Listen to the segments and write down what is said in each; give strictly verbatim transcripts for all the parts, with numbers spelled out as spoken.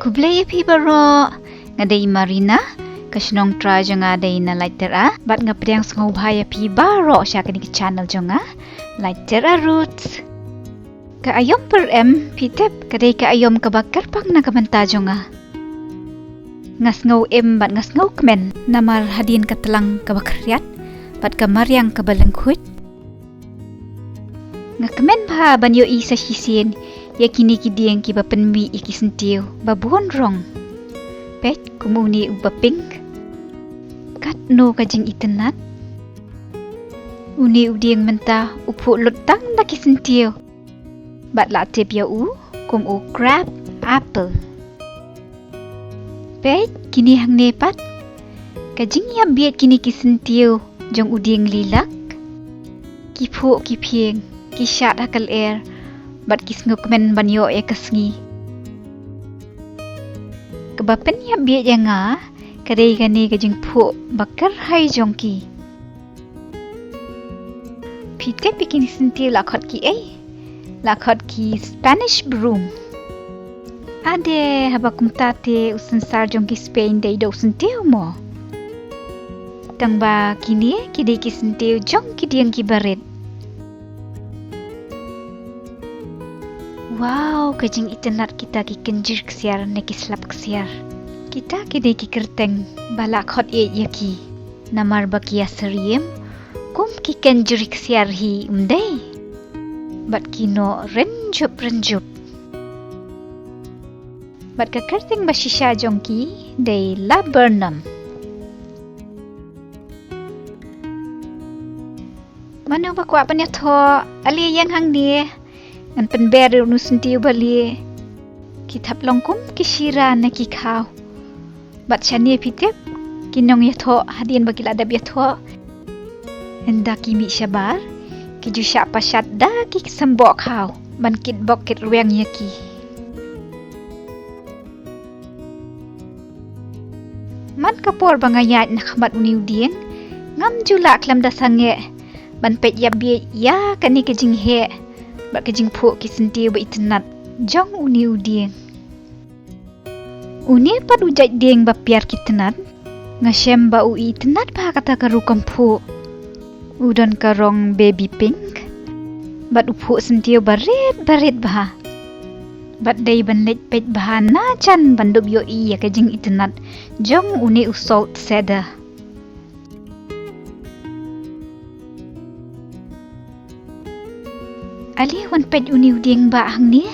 Khublei ïa phi baroh. Nga dei Marina, ka shnong trai jong nga dei na Laityra, bad nga pdiang sngewbha ïa phi baroh sha kane ka channel jong nga, Laityra Roots. Ka aïom pyrem, phi tip, ka dei ka aïom kaba kyrpang na ka bynta jong nga. Nga sngew im bad nga sngew kmen, namar hadien ka tlang kaba khriat bad ka mariang kaba lyngkhuid, nga kmen bha ban ïohi sa shisien ïa kine ki dieng kiba pynmih ïa ki syntiew ba bun rong. Peit kum une uba pink. Katno ka jingitynnat. Une u dieng mynta u phuh lut tang da ki syntiew. Bad la tip ïa u kum u crab apple. Peit kine hangne pat. Ka jingïap bieit kine ki syntiew jong u dieng lilak. Ki phuh ki phieng, ki shad ha ka lyer, bad ki sngewkmen ban ïoh ïa ka sngi. Kaba pynïap bieit ïa nga ka dei kane ka jingphuh ba kyrhai jong ki. Phi tip ïa kine ki syntiew la khot ki ei? La khot ki Spanish broom. Ade, haba kumta te u synsar jong ki Spain dei da u syntiew mo. Tang ba kine ki dei ki syntiew jong ki dieng kiba rit. Wow, ka jingitynnat kita ki kynjri ksiar ne ki slap ksiar. Kita ki dei ki kyrteng ba la khot ïeit ïa ki. Namar ba ki ïasyriem kum ki kynjri ksiar hi, ym dei? Bad ki noh rynjup rynjup. Bad ka kyrteng ba shisha jong ki dei laburnum. Mano ba kwah ban ïathoh, ale ïeng hangne. Ngan pynber ïa une u syntiew ba lieh. Ki thap long kum ki shira ne ki khaw. Bad shane phi tip, ki nongïathoh hadien ba ki la dep ïathoh, ynda ki mih shabar, ki ju shah pashat da ki symboh khaw ban kitbok kitrwiang ïa ki. Man ka por ba nga ïaid na khmat une u dieng, ngam ju lah khlem da sangeh ban peit ïapbieit ïa kane ka jingheh bad ka jingphuh ki syntiew ba itynnat jong une u dieng. Une pat u jait dieng ba pher ki tynnat, nga shem ba u itynnat bha kata ka rukom phuh. U don ka rong baby pink bad u phuh syntiew barit barit bha. Bad dei ban leit peit bha na jan ban dup ïohi ïa ka jingitynnat jong une u salt cedar. Ale wan peit une u dieng ba hangne,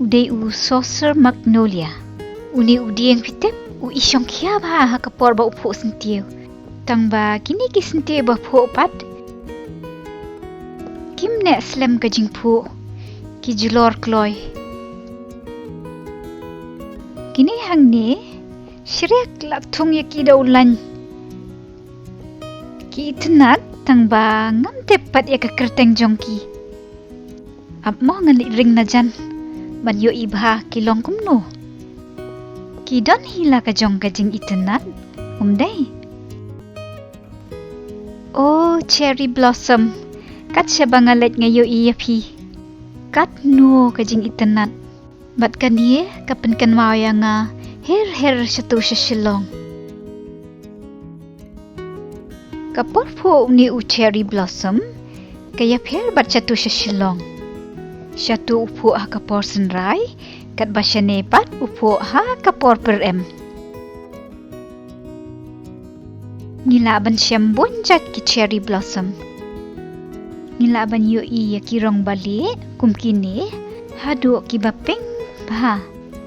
u dei u saucer magnolia. Une u dieng phi tip, u i shongkhia bha ha ka por ba u phuh syntiew. Tang ba kine ki syntiew ba phuh pat kim neh slem ka jingphuh, ki jlor kloi. Kine hangne, shriek la thung ïa ki da u lain. Ki itynnat tang ba ngam tip pat ïa ka kyrteng jong ki. Ap mo ngan leit ring na jan ban ïohi bha ki long kumno. Ki don hi la ka jong ka jingitynnat, ym dei? Oh, cherry blossom, kat shaba nga leit nga ïohi ïa phi. Katno ka jingitynnat. Bad kane ka pynkynmaw ïa nga her her shatu sha Shillong. Ka por phuh une u cherry blossom ka ïapher bad shatu sha Shillong. Shatu u phuh ha ka por synrai, katba shane pat u phuh ha ka por pyrem. Ngi lah ban shem bun jait ki cherry blossom. Ngi lah ban ïohi ïa ki rong ba lieh kum kine, haduh kiba pink bha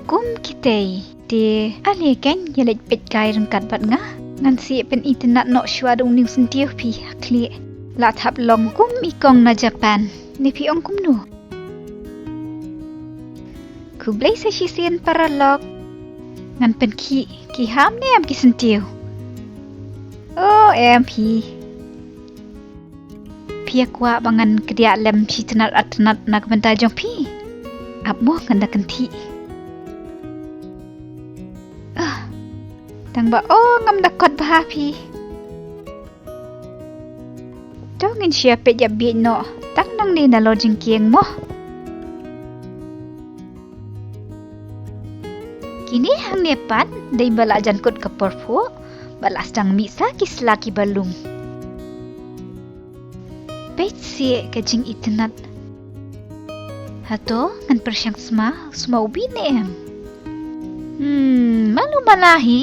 kum kitei. Te ale keiñ, ïa leit peit kai ryngkat bad nga. Ngan shu pynitynnat noh shuwa da une u syntiew, phi khlieh. La thap long kum i kong na Japan. Ne phi ong kumno? Khublei sa shisien paralok. Ngan pynkhih, ki ham ne em ki syntiew? Oh, em phi. Phi ïa kwah ba ngan kdiah lem shi tynnat ar tynnat na ka bynta jong phi? Ap mo ngan da kynthih. Ah, tang ba oh ngam da kot bha phi. To ngin shu ïa peit ïapbieit noh tang nangne nalor jingkieng mo. Ki Ine hangne pat dei ba la jan kut ka por phuh, ba la sdang mih sa ki sla kiba lung. Peit seh ka jingitynnat. Hato ngan pyrshang sma, sma u bih ne em? Hmm, malu mala hi.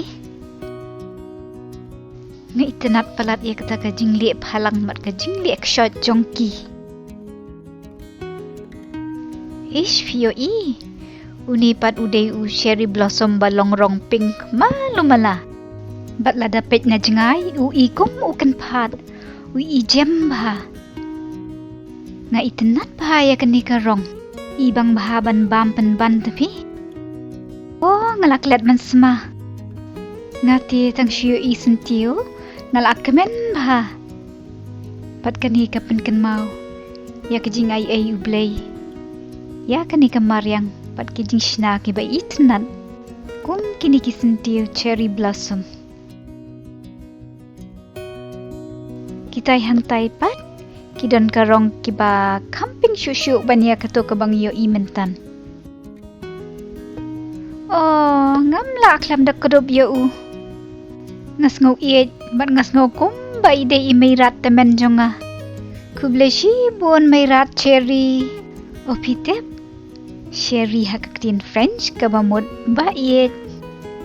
Nga itynnat palat ïa kata ka jingleh phalang bad ka jingleh kshoit jong ki. Ish, phi ïohi, une pat u dei u cherry blossom ba long rong pink malu mala. Bad lada peit na jngai u i kum u kynphad, u i jem bha. Nga itynnat bha ïa kane ka rong. I bang bha ban bam pynban te phi. Oh, nga la klet ban sma. Nga te tang shu ïohi syntiew, nga la kmen bha. Bad kane ka pynkynmaw ïa ka jingai ei U Blei ïa kane ka mariang bad ki jingshna kiba itynnat kum kine ki syntiew cherry blossom. Kitai hangtai pat ki don ka rong kiba kham pink shuh shuh ban ïa kato kaba nga ïohi mynta. Oh, ngam lah khlem da kdup ïa u. Nga sngew ïeit bad nga sngew kumba i dei i meirat tymmen jong nga. Khublei shibun meirat Cherry. Oh, phi tip, Cherry ha ka ktien French kaba mut ba ïeit.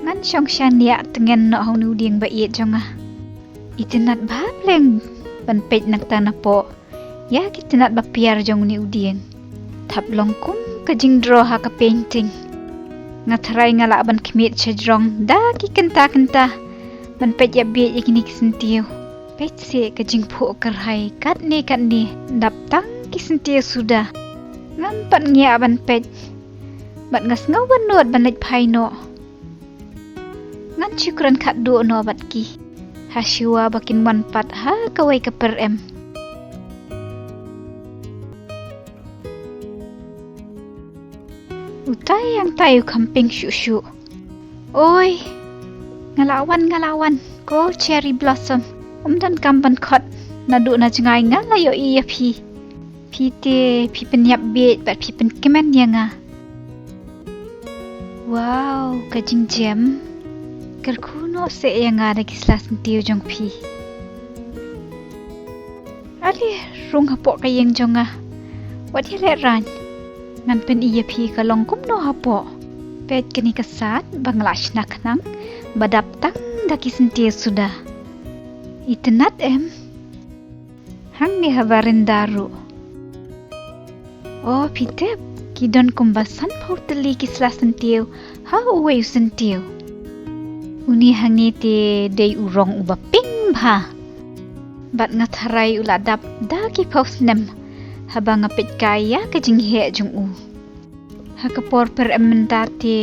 Ngan shong shaniah tngen noh ha une u dieng ba ïeit jong nga. Itynnat bha pleng ban peit na kata napoh ïa ki tynnat ba pher jong une u dieng. Thap long kum ka jingdro ha ka painting. Nga tharai nga lah ban khmied shajrong da ki kynta kynta ban peit ïa bieit ïa kine ki syntiew. Peit seh ka jingphuh kyrhai katne katne, dap tang ki syntiew suda. Ngam pat ngiah ban peit bad nga sngew ban nud ban leit phai noh. Ngan shu kren khatduh noh bad ki ha shuwa ba kin wan pat ha kawei ka pyrem. Utai hangtai u kham pink shuh shuh. Oi, nga la wan, nga la wan, ko Cherry Blossom. Ym donkam ban khot naduh na jngai nga la ïohi ïa phi. Phi te phi pynïap bieit bad phi pynkmen ïa nga. Wow, ka jingjem. Kyrkhu noh seh ïa nga da ki sla syntiew jong phi. Ale, rung hapoh ka ïing jong nga. Wat ïaleh raiñ. Ngan pyni ïa phi ka long kumno hapoh. Peit kane ka sad ba nga la shna khnang ba dap tang da ki syntiew suda. Itynnat em? Hangne ha barinda ruh. O phi tip, ki don kumba sanphew tylli ki sla syntiew ha uwei u syntiew. Une hangne te dei u rong uba pink bha. Bad nga tharai u la dap da ki phew snem haba nga peitkai ïa ka jingheh jong u. Ha ka por pyrem mynta te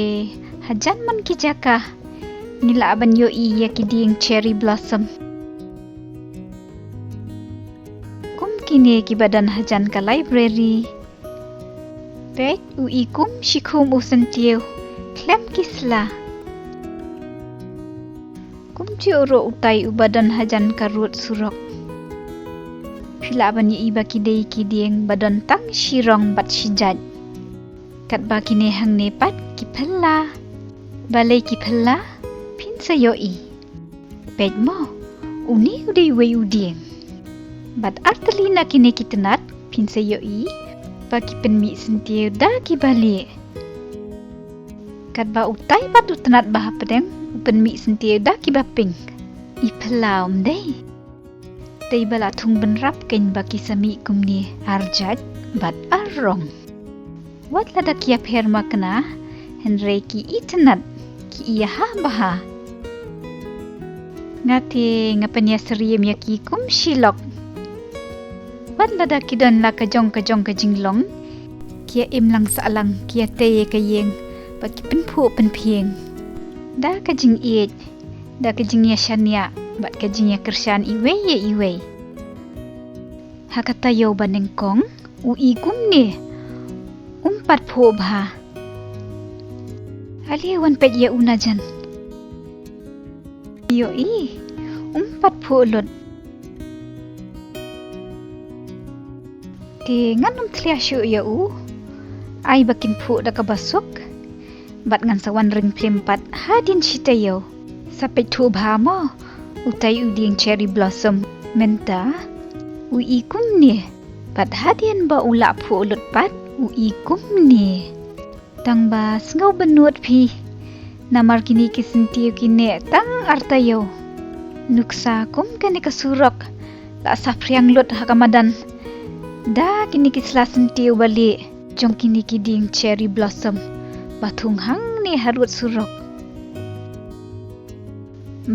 hajan man ki jaka ngi lah ban ïohi ïa ki dieng cherry blossom. Kum kine kiba don hajan ka library. Peit, u i kum shi khum u syntiew khlem ki sla. Kumjuh ruh utai uba don hajan ka rud surok. Phi lah ban ïohi ba ki dei ki dieng ba don tang shi rong bad shi jait. Katba kine hangne pat ki phylla. Balei ki phylla? Phin sa ïohi. Peit mo, une u dei uwei u dieng. Bad ar tylli na kine ki tnat phin sa ïohi ba ki pynmih syntiew da kiba lieh. Katba utai pat u tnat ba hapdeng u pynmih syntiew da kiba pink. I phylla ym dei. Dei ba la thung bynrap kein ba ki sa mih kumne ar jait bad ar rong. Wat lada ki ïapher makna, hynrei ki itynnat, ki ïaha bha. Nga te nga pynïasyriem ïa ki kum shi lok. Wat lada ki don la ka jong ka jong ka jinglong, ki ïa im lang sah lang, ki ïatei ïa ka ïing ba ki pynphuh pynphieng. Da ka jingïeit, da ka jingïashaniah bad ka jingïakyrshan iwei ïa iwei. Ha ka taïew ba nyngkong u i kumne, um pat phuh bha. Ale wan peit ïa u najan. Ïohi, um pat phuh lut. Te ngan ym thlia shuh ïa u. Ai ba kin phuh da kaba suk. Bad ngan sa wan ring phlim pat hadien shi taïew. Sa peit thuh bha mo, utai u dieng cherry blossom mynta u i kumne. Bad hadien ba u lah phuh lut pat u i kumne. Tang ba sngew bynnud phi. Namar kine ki syntiew ki neh tang ar taïew. Nuksa kum kane ka surok la saphriang lut ha ka madan da kine ki sla syntiew balieh jong kine ki dieng cherry blossom ba thung hangne harud surok.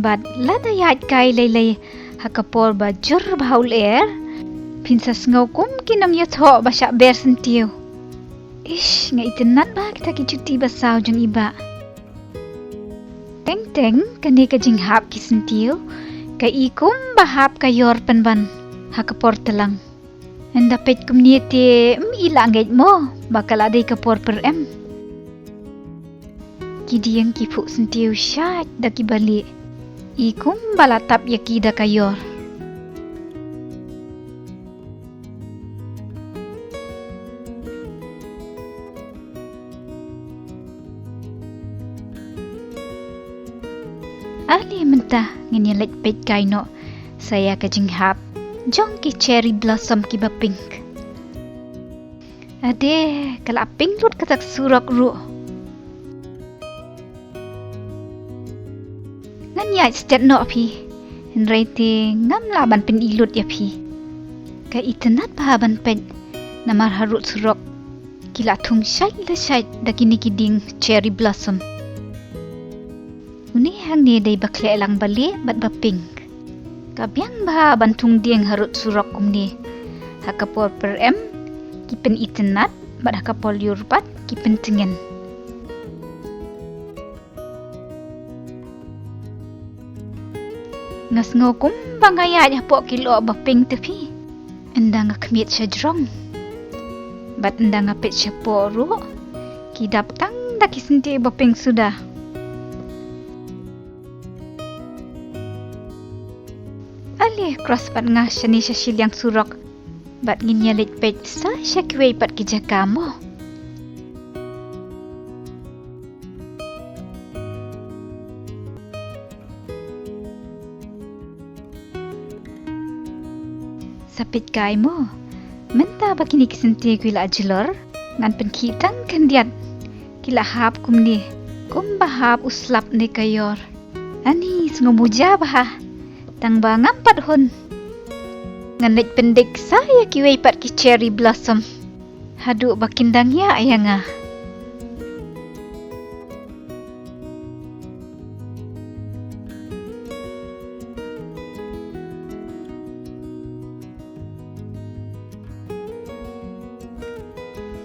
Bad lada ïaid kai lei lei ha ka por ba jur bha u lyer, phin sa sngew kum ki nongïathoh ba shah ber syntiew. Ish, nga itynnad bha kita ki juti ba saw jong i bah. Teng teng kane ka jinghap ki syntiew ka i kum ba hap ka ïor pynban ha ka por tlang. Ynda peit kumne te ym i lah ngeit mo ba ka la dei ka por pyrem. Ki dieng ki phuh syntiew shait da ki balieh. I kum ba la tap ïa ki da ka ïor. Ale mynta ngin ïa leit peit kai noh sa ïa ka jinghap jong ki cherry blossom kiba pink. Ade, ka la pink lut kata ka surok ruh. Ngan ïaid stet noh phi. Hynrei te ngam lah ban pyni lut ïa phi. Ka itynnad bha ban peit. Namar harud surok ki la thung shait la shait da kine ki dieng cherry blossom. Une hangne dei ba khleh lang balieh bad ba pink. Ka biang bha ban thung dieng harud surok kumne. Ha ka por pyrem ki pynitynnad bad ha ka por lyer pat ki pyntngen. Nga sngew kum ba nga ïaid hapoh ki lyoh ba pink te phi. Ynda nga khmied sha jrong bad ynda nga peit shapoh ruh, ki dap tang da ki syntiew ba pink suda. Ale, cross pat nga shane sha shiliang surok. Bad ngin ïa leit peit sa sha kiwei pat ki jaka mo. Sa peit kai mo. Mynta ba kine ki syntiew ki la jlor, ngan pynkhih tang khyndiat. Ki la hap kumne, kumba hap u slap ne ka ïor. Ani, sngew muja bha. Tang ba ngam pat hun. Ngan leit pyndik sa ïa kiwei pat ki cherry blossom haduh ba kin dang ïa ïa nga.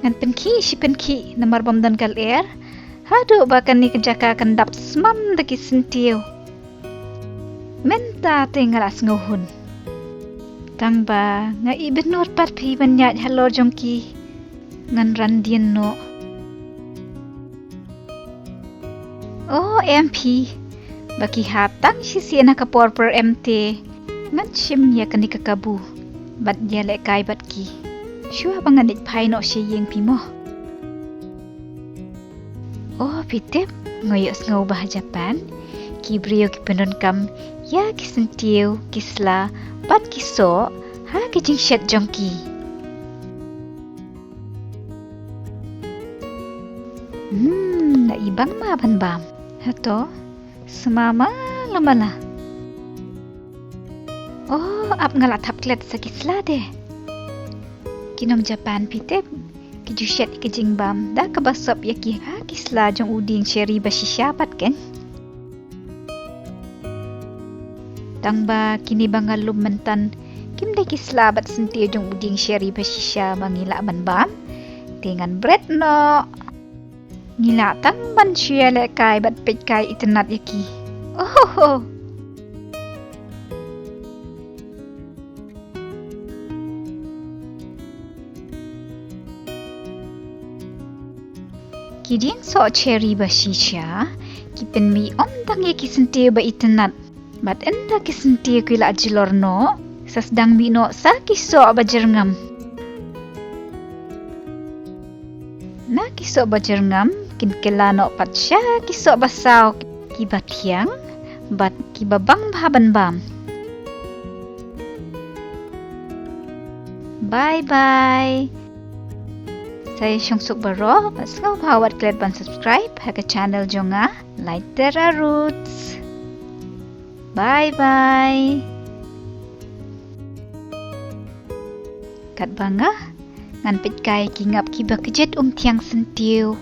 Ngan pynkhih shi pynkhih namar bym don ka lyer. Haduh ba kane ka jaka kan dap smam da ki syntiew. Mynta te nga la sngew hun. Tang ba nga i bynnud pat phi ban ïaid halor jong ki. Ngan ran dien noh. O em phi, ba ki hap tang shisien ha ka por pyrem te ngan shim ïa kane ka kabu bad ïalehkai bad ki. Shuwa ba ngan leit phai noh sha ïing phi mo. O phi tip, nga ïohsngew ba ha Japan ki briew ki pyndonkam ïa ki syntiew, ki sla bad ki soh ha ki jingshet jong ki. Hmm, la i bang ma ban bam. Hato, sma ma la mala. O, ap nga la thap klet sa ki sla de. Ki nong Japan phi tip, ki ju shet ïa ki jingbam da kaba sop ïa ki ha ki sla jong u dieng cherry ba shisha pat ken. Tang ba kine ba nga lum mynta kim dei ki sla bad syntiew jong u dieng cherry ba shisha ba ngi lah ban bam. Te ngan bret noh. Ngi lah tang ban shu ïalehkai bad peitkai itynnad ïa ki. Ohoho. Ki dieng soh cherry ba shisha ki pynmih ym tang ïa ki syntiew ba itynnad. Bad ynda ki syntiew ki la jlor noh, sa sdang mih noh sa ki soh ba jyrngam. Na ki soh ba jyrngam, Kin kylla noh pat sha ki soh ba saw, ki ba thiang bad ki ba bang bha ban bam. Bye bye. Sa ïa shong suk baroh, sngewbha wat klet ban subscribe ha ka channel jong nga, Light Terra Roots. Bye bye. Katba nga, ngan peit kai ki ngap ki ba kjit um thiang syntiew.